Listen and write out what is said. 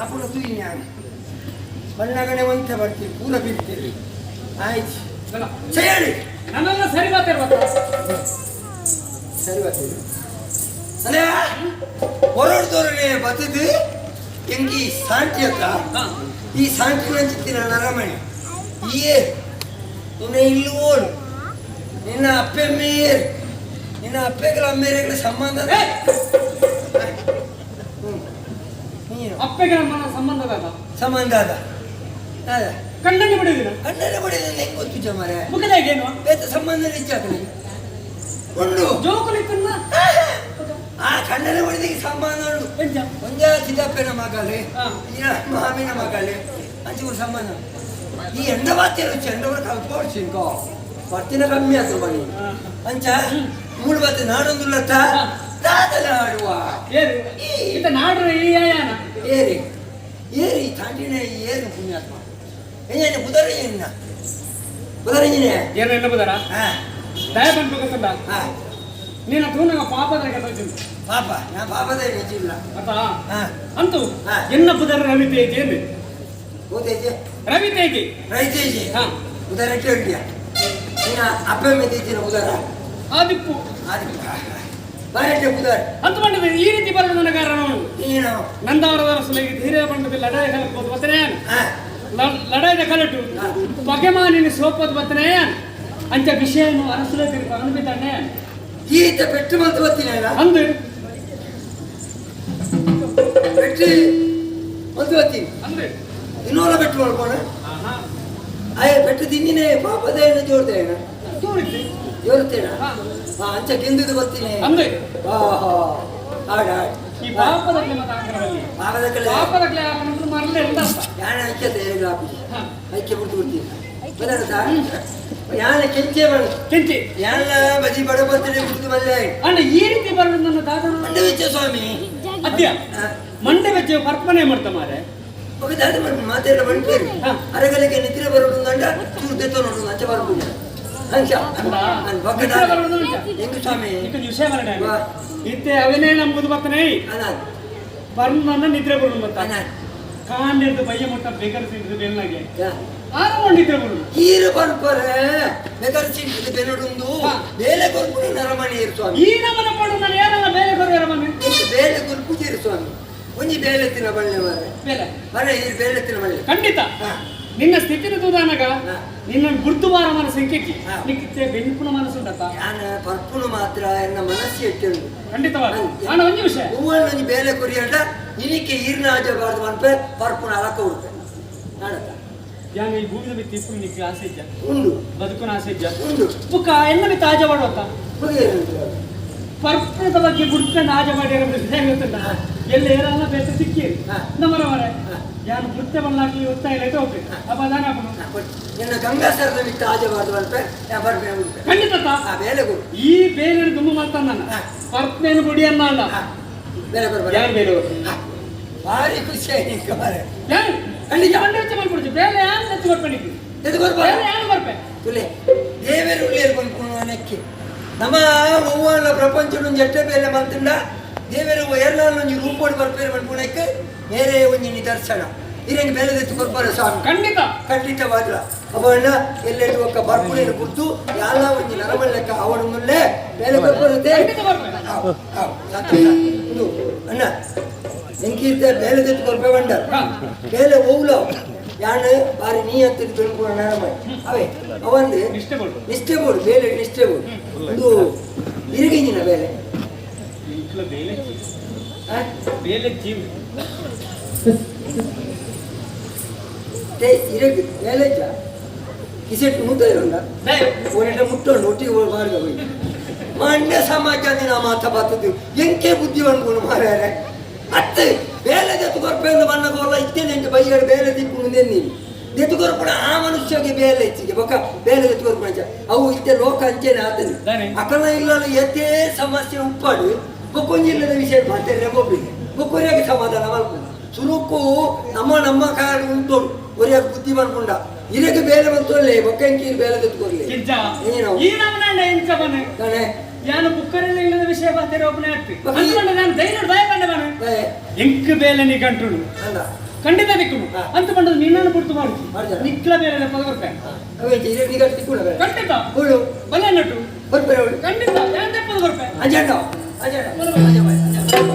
ಆಪುನ ತೂಯಿ ನಾನು ಬಣ್ಣಗಣೆ ಒಂತೆ ಬರ್ತೀವಿ ಪೂರ ಬಿರ್ತೀರಿ ಆಯ್ತು. ಅಲ್ಲ. ಹೇಳಿ. ನನ್ನೆಲ್ಲ ಸರಿ ಮಾತಾಡ್ಬೇಕು. ಸರಿ ಬರ್ತೀವಿ ಅದೇ ಹೊರಡ್ದವ್ರನ್ನೇ ಬತ್ತದು ಎಂಕಿ ಸಾಂಟಿ ಅತ್ತ. ಈ ಸಾಂಟಿ ನಂಚಿತ್ತಿನ ನರಮಣಿ ಏ ನಿನ್ನ ಇಲ್ಲು ಓಡು ನಿನ್ನ ಅಪ್ಪೆ ಮೇರ್ ನಿನ್ನ ಅಪ್ಪೆಗಳ ಅಮ್ಮೇರೆಗಳ ಸಂಬಂಧ. ಹ್ಮ್ ನೀನು ಅಪ್ಪೆಗೆ ನಮ್ಮ ಸಂಬಂಧದ ಸಂಬಂಧ ಅದ ಅದ. ಕಣ್ಣನ್ನು ಬಿಡುವುದಿಲ್ಲ. ಕಣ್ಣಲ್ಲಿ ಬಡಿದ ಹೆಂಗ್ ಗೊತ್ತು ಮರೆ? ಮುಖದಾಗ ಏನು? ಬೇತ ಸಂಬಂಧ ನಿಜ ಉಂಡು. ಜೋಕುಲಿತ್ತನ್ನ. ಆ ಕಣ್ಣಲ್ಲಿ ಬಡಿದಿಗೆ ಸಂಬಂಧ ಉಂಡು. ಎಂಚ? ಒಂಜ ಚಿಕ್ಕಪ್ಪನ ಮಗಳೆ. ಈ ಮಾಮಿನ ಮಗಳೆ ಅಂಚು ಸಂಬಂಧ. ಈ ಎಂಡ ಬಾತಿರು ಎಂಡವರು ಕಲ್ಪೋಡ್ಸಿಂಕೋ ಬರ್ತಿನ ಕಮ್ಮಿ ಆತು ಬನ್ನಿ. ಅಂಚ ಮೂಳು ಬಾತಿ ನಾಡೊಂದುಲ್ಲತ್ತ ದಾದಲ ಆಡುವ. ಏರು ಇತ್ತ ನಾಡ್ರ ಈ ಯಾನ? ಏರಿ ಏರಿ ತಾಂಡಿನ ಏರು ಪುಣ್ಯಾತ್ಮ ಏನೇ ಬುಧರ ಏನ ಬುಧರ ಏನೇ? ಏನು ಎನ್ನ ಬುದಾರ? ಹಾ. ದಯ ಬಂದ್ಬೇಕಂತ. ಹಾ. ನೀನು ತೂನಗ ಪಾಪದ ಕಥೆ. ಪಾಪ ನಾ ಪಾಪದ ನಿಜ ಅತ್ತಾ? ಹಾ. ಅಂತೂ ಎನ್ನ ಬುದರ ರವಿ ತೇಜಿ ಏನು? ಗೊತ್ತೈತೆ. ರವಿ ತೇಜಿ. ರೈತೇಜಿ. ಉದರ ಕೇಳಿದ್ಯಾ ನೀನ ಅಪ್ಪೆ ಮೇಲೆ ಉದರ? ಆದಿಪ್ಪು. ಅದು ಬಾರಟ್ಟೆ ಉದರ. ಅಂತ ಬಂದದ್ದು ಈ ರೀತಿ ಬರಲು ನನ್ನ ಕಾರಣ ನೀನು ನಂದಾವರದ ಸುಲಗಿ ಧೀರೆ ಬಂಡದ ಲಡಾಯಿ ಕಲಕೋದು ಬತ್ತನೆ. ಲಡಾಯಿದ ಕಲಟು ಪಗೆಮಾನಿನ ಸೋಪದ ಬತ್ತನೆ. ಅಂಚ ವಿಷಯನು ಅರಸುಲ ತಿರುಪ ಅನುಬಿತಾನೆ. ಈತ ಪೆಟ್ಟು ಮಂತ್ ಬತ್ತೀನಿ. ಅಂದು. ಪೆಟ್ಟು ಮಂತ್ ಬತ್ತೀನಿ. ಅಂದು. ಇನ್ನೋಲ ಪೆಟ್ಟು ಮಾಡ್ಕೋಣ. ಆಯ್ ಪೆಟ್ಟು ತಿಂದಿನೇ ಪಾಪದ ಏನು ಜೋಡ್ತೇನೆ? ತೋರಿಸಿ. ಜೋರ್ತೇನ. ಹಾ ಅಂಚ ಗೆಂದುದು ಬತ್ತೀನಿ. ಅಂದು. ಆಹಾ ಆಡ ಆಡ್. ಈ ಪಾಪದ ಮತ್ತೆ ಆಕರದಲ್ಲಿ ಪಾಪದ ಕಲೆ. ಪಾಪದ ಕಲೆ ಆಕನಂದ್ರೆ ಮರಲೇ ಇಲ್ಲ ಅಂತ. ಯಾಣ ಐಕ್ಯತೆ ಆಪುಜಿ. ಐಕ್ಯ ಬಿಡ್ತು ಬಿಡ್ತೀನಿ ಬದಲತಾ ಯಾನ ಕೆಂಚೆ ಬಣ್ಣ. ಕೆಂಚಿ. ಯಾನ ಬಜಿ ಬಡ ಬರ್ತಡೆ ಬಿಡ್ತು ಮಲ್ಲೆ. ಅಣ್ಣ ಈ ರೀತಿ ಬರಲು ನನ್ನ ದಾದನ ಮಂಡೆ ವೆಚ್ಚ ಸ್ವಾಮಿ. ಅದ್ಯ ಮಂಡೆ ವೆಚ್ಚ ಕರ್ಪಣೆ ಮಾಡ್ತ ಮಾರೆ. ఒక దాని మరి ಮಾತೆಲ್ಲ ಬಂಟ್ಲೇರಿ. ಅರಗಲಿಗೆ ನಿದ್ರೆ ಬರೋದು ಅಂಡ ಚೂರು ದೆತ್ತ ನೋಡುದು ಅಂಚೆ ಬರ್ಬೋದು ಅಂಚ. ನಿದ್ರೆ ಬರೋದು ಅಂಚ. ಹೆಂಗು ಸ್ವಾಮಿ? ಇಕ್ಕ ವಿಷಯ ಮರಣ. ವಾ. ಇತ್ತೆ ಅವನೇ ನಂಬುದು ಬರ್ತನೆ. ಅಲ್ಲ. ಬರ್ನ ನಿದ್ರೆ ಬರೋದು ಮತ್ತ. ಅಲ್ಲ. ಕಾಂಡಿರ್ದು ಬಯ್ಯ ಮುಟ್ಟ ಬೇಕರ್ ಸಿಂಗ್ ಬೆಲ್ನಾಗೆ ಆಗ ನಿದ್ರೆ ಬರೋದು. ಹೀರು ಬರ್ಪರೆ ಬೇಕಾದ್ರೆ ಸಿಂಗ್ ಬೆನ್ನಡುಂದು. ಬೇಲೆ ಕೊರ್ಪುನಿ ನರಮಣಿ ಇರು ಸ್ವಾಮಿ. ಈ ನಮನ ಪಡು ನಾನು ಯಾರಲ್ಲ ಬೇರೆ ಕೊರು ಮನೆ. ಇಂದು ಬೇಲೆ ಕೊರ್ಪುಜಿ ಸ್ವಾಮಿ ಒಂಜಿ ಬೇಲೆ ತಿನ್ನ ಬಳ್ಳೆ ಮಾರೆ. ಬೇಲೆ. ಬರೇ ಈ ಬೇಲೆ ತಿನ್ನ ಬಳ್ಳೆ. ಖಂಡಿತ. ನಿನ್ನ ಸ್ಥಿತಿನ ತೂದಾನಗ ನಿನ್ನ ಗುರ್ತು ಬಾರ ಮನಸ್ಸು ಇಂಕೆಕ್ಕಿ ನಿಕ್ಕಿತ್ತೆ ಬೆನ್ಪುನ ಮನಸ್ಸು ಉಂಟತ್ತ. ಯಾನ ಪರ್ಪುನು ಮಾತ್ರ ಎನ್ನ ಮನಸ್ಸು ಎಟ್ಟುಂಡು. ಖಂಡಿತವಾಗಿ ನಾನು ಒಂಜಿ ವಿಷಯ. ಹೂವಣ್ಣು ಒಂಜಿ ಬೇಲೆ ಕೊರಿಯಂಡ ಇನಿಕೆ ಈರ್ನ ಆಜಬಾರ್ದು ಮನ್ಪೆ ಪರ್ಪುನ ಅಲಕ ಉಡುಪೆ ನಾಡತ್ತ. ಯಾನ್ ಈ ಭೂಮಿದ ಮಿತ್ತಿ ಇಪ್ಪುನು ನಿಕ್ಕ್ ಆಸೆ ಇಜ್ಜ? ಉಂಡು. ಬದುಕುನ ಆಸೆ ಇಜ್ಜ? ಉಂಡು. ಬುಕ್ಕ ಎನ್ನ ಮಿತ್ತ ಆಜ ಮಾಡುವತ್ತ? ಬುಕ್ಕ. ಪರ್ಪುನದ ಬಗ್ಗೆ ಗುರ್ತನ ಆಜ ಮಾಡಿ ಗೊತ್ತುಂಟ ಎಲ್ಲ ಏರಲ್ಲ ಬೇಸ ಸಿಕ್ಕಿ. ನಮ್ಮರ ಮರೆ ಯಾನ್ ಗುರ್ತೆ ಬಲ್ಲಾಕಿ ಒತ್ತಾಯ ಇಲ್ಲ ಹೋಗ್ಬೇಕು ಅಪ್ಪ ದಾನ ಹಾಕುನು. ನಿನ್ನ ಗಂಗಾಸರದ ಮಿತ್ತ ಆಜಬಾರ್ದು ಮನ್ಪೆ ಪರ್ಪುನ ಉಡುಪೆ. ಖಂಡಿತ. ಆ ಬೇಲೆ ಕೊಡು. ಈ ಬೇರೆ ದುಮ್ಮು ಮಾಡ್ತಾನ ನಾನು ಪರ್ಪನೇನು ಗುಡಿ ಅನ್ನ ಅಲ್ಲ. ಬೇಲೆ ಕೊಡು. ಯಾರು ಬೇರೆ? ಭಾರಿ ಖುಷಿ ಆಯ್ತು ಮಾರೆ. ಯಾರು? ಖಂಡಿತ. ಮಂಡೆ ವೆಚ್ಚ ಮಾಡ್ಕೊಡ್ತೀವಿ ಬೇರೆ ಯಾರು ಹೆಚ್ಚು ಕೊಟ್ಕೊಂಡಿದ್ವಿ. ಎದು ಕೊರ್ಪ. ಬೇರೆ ಯಾರು ಬರ್ಪೆ? ತುಲೆ ದೇವರು ಉಳ್ಳೇರು ಪನ್ಪುನು ನೆಕ್ಕಿ ನಮ್ಮ ಒವ್ವಲ್ಲ ಪ್ರಪಂಚಡ್ ಒಂಜಿ ಎಟ್ಟೆ ಬೇಲೆ ಮಲ್ತುಂಡ ದೇವೆರು ಏರ್ಲಾಲ್ ಒಂಜಿ ರೂಪೋಡು ಬರ್ಪೇರು ಪನ್ಪುನೆಕ್ ಬೇರೆ ಒಂಜಿ ನಿದರ್ಶನ ಇರೆಂಗ್ ಬೇಲೆ ದೆತ್ತು ಕೊರ್ಪಾರೆ ಸ್ವಾಮಿ. ಖಂಡಿತ. ಖಂಡಿತವಾಗ್ಲ ಅವಣ್ಣ ಎಲ್ಲೆಟ್ಟು ಒಕ್ಕ ಬರ್ಪುನೇನು ಗುರ್ತು ಯಾಲ ಒಂಜಿ ನರಮಲ್ಲೆಕ್ಕ ಅವಡು ಮುಲ್ಲೆ ಬೇಲೆ ಕೊರ್ಪರುತ್ತೆ. ಖಂಡಿತ ಬರ್ಪೆ. ಆವ್, ಆವ್, ಸಂತೋಷ. ಉಂದು ಅಣ್ಣ ಎಂಕೀರ್ತೆ ಬೇಲೆ ದೆತ್ತು ಕೊರ್ಪೆ ಬಂಡ. ಬೇಲೆ ಓವ್ಲ ಯಾನ್ ಬಾರಿ ನೀ ಹತ್ತಿರ ಬೆಳ್ಪುನ ನರಮೈ ಅವೇ ಅವಂದು. ನಿಷ್ಠೆ ಕೊಡು. ನಿಷ್ಠೆ ಬೋಡು ಬೇಲೆ ನಿಷ್ಠೆ ಬೋಡು ಒಂದು ಇರುಗಿಂಜಿನ ಬೇಲೆ. ಇಂಕ್ಲ ಬೇಲೆ. ಆ? ಬೇಲೆ ಜೀವ. ತೇ ಇರಗ್ ಬೇಲೆ ಇಜ್ಜ ಕಿಸೆಟ್ ಮುದ್ದ ಇರೋಂಡ ಒಳ್ಳೆ ಮುಟ್ಟೋಂಡು ಒಟ್ಟಿಗೆ ಬಾರ್ಗ ಹೋಗಿ ಮಂಡ್ಯ ಸಮಾಜ ದಿನ ಮಾತ ಬತ್ತದು ಎಂಕೆ ಬುದ್ಧಿ ಅನ್ಕೊಂಡು ಮಾರ್ಯಾರೆ ಅತ್ತೆ ಬೇಲೆ ದೆತ್ತು ಕೊರ್ಪೆಂದು ಬಣ್ಣ ಕೋಲ ಇತ್ತೇನೆ ಎಂಟು ಬೈಯಡು ಬೇಲೆ ದಿಕ್ಕು ನೀನು ದೆತ್ತು ಕೊರ್ಪುಣ ಆ ಮನುಷ್ಯಗೆ ಬೇಲೆ ಹೆಚ್ಚಿಗೆ ಬೊಕ್ಕ ಬೇಲೆ ದೆತ್ತು ಕೊರ್ಪುಣ ಅವು ಇತ್ತೆ ಲೋಕ ಅಂಚೆನೆ ಆತನೆ. ದಾನೆ? ಅಕಲ ಇಲ್ಲಲ್ಲ ಎತ್ತೇ ಸಮಸ್ಯೆ ಉಪ್ಪಾಡು ಬೊಕ್ಕೊಂಜಿಲ್ಲದ ವಿಷಯ ಮಾತಾಡ್ರೆ ಒಬ್ಬರಿಗೆ ಬೊಕ್ಕೊರಿಯಾಗಿ ಸಮಾಧಾನ ಮಲ್ಪು ಸುರುಕು ನಮ್ಮ ನಮ್ಮ ಕಾಡು ಉಂಟು ಒರಿಯಾಗ ಬುದ್ಧಿ ಮನ್ಪುಂಡ ಇರಗೆ ಬೇಲೆ ಬಂತೊಲ್ಲೆ ಬೊಕ್ಕಂಕೀರ್ ಬೇಲೆ ದೆತ್ತು ಕೊರ್ಲೆ. ಕಿಂಚ. ಏನು? ಈ ನಮನ ಇಂಚ ಬನ್ನ ತಾನೆ. ಯಾನು ಬುಕ್ಕರೆಲ್ಲ ಇಲ್ಲದ ವಿಷಯ ಬಾತೇರೆ ಒಬ್ಬನೇ ಆಗ್ತಿ ಬೊಕ್ಕ ಅಂದ್ಕೊಂಡೆ ನಾನು ಧೈರ್ಯ ಭಯ ಕಂಡೆ ಬನ್ನ. ಬಾಯ್. ಎಂಕ್ ಬೇಲೆ ನೀ ಕಂಟುಡು. ಅಂದ. ಖಂಡಿತ ದಿಕ್ಕುನು. ಅಂತ ಪಂಡದು ನಿನ್ನನ್ನು ಪುರ್ತು ಮಾಡು. ಮಾಡ್ತಾರಾ? ನಿಕ್ಲ ಬೇರೆ ಪದ ಬರ್ಪೆ. ಅವೇ ಇರೆ ನಿಗಲ್ ತಿಕ್ಕುನ ಬೇರೆ. ಖಂಡಿತ. ಹುಳು. ಬಲೆ ನಟು. ಬರ್ಪೆ ಅವಳು. ಖಂಡಿತ ಯಾನ್ ದೆಪ್ಪದು ಬರ್ಪೆ. ಅಂಜಂಡ ಅಂಜಂಡ ಅಂಜ.